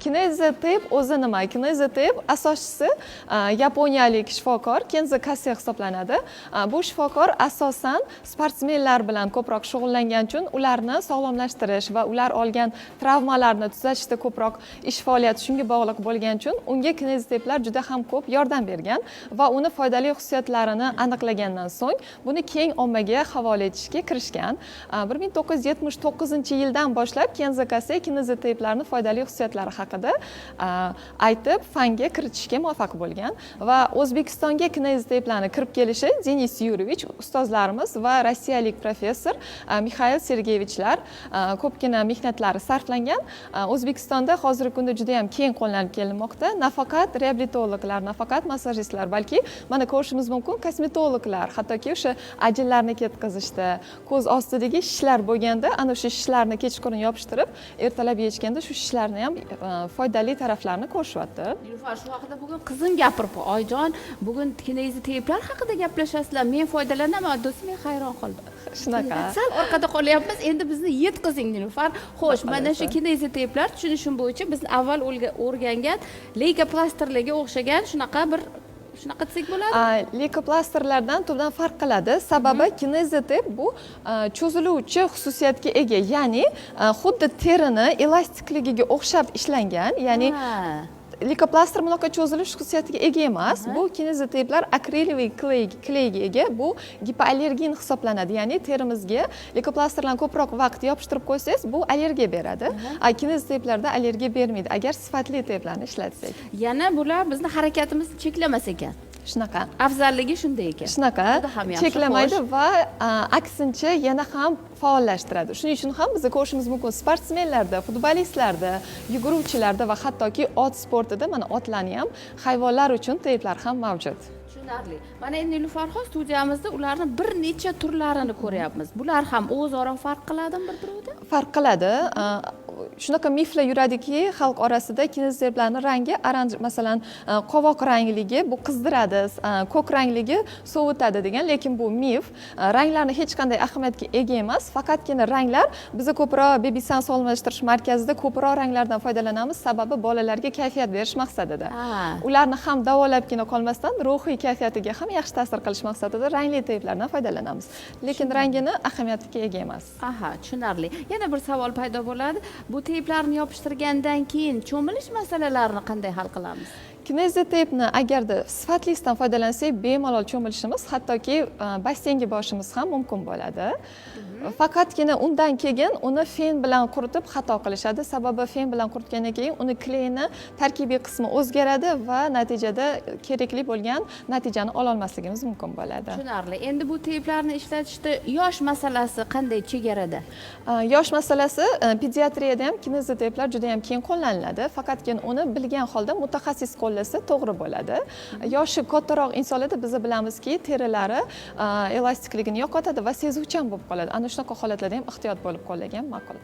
Kinezoteyp o'zi nima? Kinezoteyp asoschisi yaponiyalik shifokor Kenzo Kase hisoblanadi. Bu shifokor asosan sportsmenlar bilan ko'proq shug'ullangani uchun ularni sog'lomlashtirish va ular olgan travmalarni tuzatishda ko'proq ish faoliyati shunga bog'liq bo'lgani uchun unga kinezoteyplar juda ham ko'p yordam bergan va uni foydali xususiyatlarini aniqlagandan so'ng buni keng ommaga havola etishga kirishgan. 1979-yildan boshlab Kenzo Kase kinezoteyplarni foydali xususiyatlari haqida aytib, fanga kiritishga muvaffaq bo'lgan va O'zbekistonga kinezoteyplarni kirib kelishi Denis Yurevich ustozlarimiz va rossiyalik professor Mixail Sergeyevichlar ko'pgina mehnatlari sarflangan. O'zbekistonda hozirgi kunda juda yam keng qo'llanib kelinmoqda. Nafaqat reabilitologlar, nafaqat massajistlar, balki mana ko'rishimiz mumkin, kosmetologlar, hattoki o'sha ajinlarni ketkazishda, ko'z ostidagi shishlar bo'lganda, ana o'sha shishlarni kechqurun yopishtirib, ertalab yechganda shu shishlarni ham foydali taraflarini ko'rishyapti. Nilufar, shu haqida bugun qizim gapirib: "Oyijon, bugun kinezoteyplar haqida gaplashasizlar, men foydalanaman", desa, men hayron qoldim. Shunaqa. Sal orqada qolyapmiz, endi bizni yetkazing, Nilufar. Xo'sh, mana shu Xudo. kinezoteyplar, tushunishim bo'yicha, biz avval o'rgangan leykoplastrlarga o'xshagan, shunaqa bir, shunaqa desak bo'ladi. Leykoplastrlardan tubdan farq qiladi, sababi kinezoteyp bu cho'ziluvchi xususiyatga ega, ya'ni xuddi terini elastikligiga o'xshab ishlangan, ya'ni leykoplastr bunaqa cho'zilish xususiyatiga ega emas. Bu kinezoteyplar акриловый клей ga ega, bu gipoallergen hisoblanadi, ya'ni terimizga leykoplastrlarni ko'proq vaqt yopishtirib qo'ysangiz, bu allergiya beradi, a kinezoteyplarda allergiya bermaydi, agar sifatli teyplarni ishlatsak. Yana bular bizni harakatimizni cheklamas ekan. Shunaqa. Afzalligi shunda ekan. Shunaqa. Juda ham yaxshi. Cheklamaydi Xo'sh. va aksincha yana ham faollashtiradi. Shuning uchun ham biz ko'rishimiz mumkin, sportsmenlarda, futbolistlarda, yuguruvchilarda va hattoki ot sportida, mana otlarni ham, hayvonlar uchun teyplar ham mavjud. Tushunarli. Mana endi, Nilufarxon, studiyamizda ularni bir necha turlarini ko'ryapmiz. Bular ham o'zaro farq qiladimi bir biridan? Farq qiladi. Shunaqa miflar yuradiki xalq orasida, kinezoteyplarni rangi oranj, masalan, qovoq rangligi bu qizdiradi, ko'k rangligi sovutadi degan, lekin bu mif. Ranglarni hech qanday ahamiyatga ega emas. Faqatgina ranglar, biza ko'proq Baby San sog'lomlashtirish markazida ko'proq ranglardan foydalanamiz, sababi bolalarga kayfiyat berish maqsadida, ularni ham davolabgina qolmasdan, ruhiy kayfiyatiga ham yaxshi ta'sir qilish maqsadida rangli teyplardan foydalanamiz, lekin rangini ahamiyatiga ega emas. Aha, tushunarli. Yana bir savol paydo bo'ladi: bu teyplarni yopishtirgandan keyin cho'milish masalalarini qanday hal qilamiz? Kinezoteypni agarda sifatlisidan foydalansak, bemalol cho'milishimiz, hattoki basseynga borishimiz ham mumkin bo'ladi. Faqatgina undan keyin uni fen bilan quritib xato qilishadi, sababi fen bilan quritgandan keyin uni клей ni tarkibiy qismi o'zgaradi va natijada kerakli bo'lgan natijani ololmasligimiz mumkin bo'ladi. Tushunarli. Endi bu teyplarni ishlatishda yosh masalasi qanday chegarada? Yosh masalasi, pediatriyada ham kinezoteyplar juda yam keng qo'llaniladi, faqatgina uni bilgan holda mutaxassis qo'llasa, to'g'ri bo'ladi. Yoshi kattaroq insonlarda biz bilamizki, terilari elastikligini yo'qotadi va sezuvchan bo'lib qoladi. Ana shunaqa holatlarda ham ehtiyot bo'lib qo'llagan ma'qul.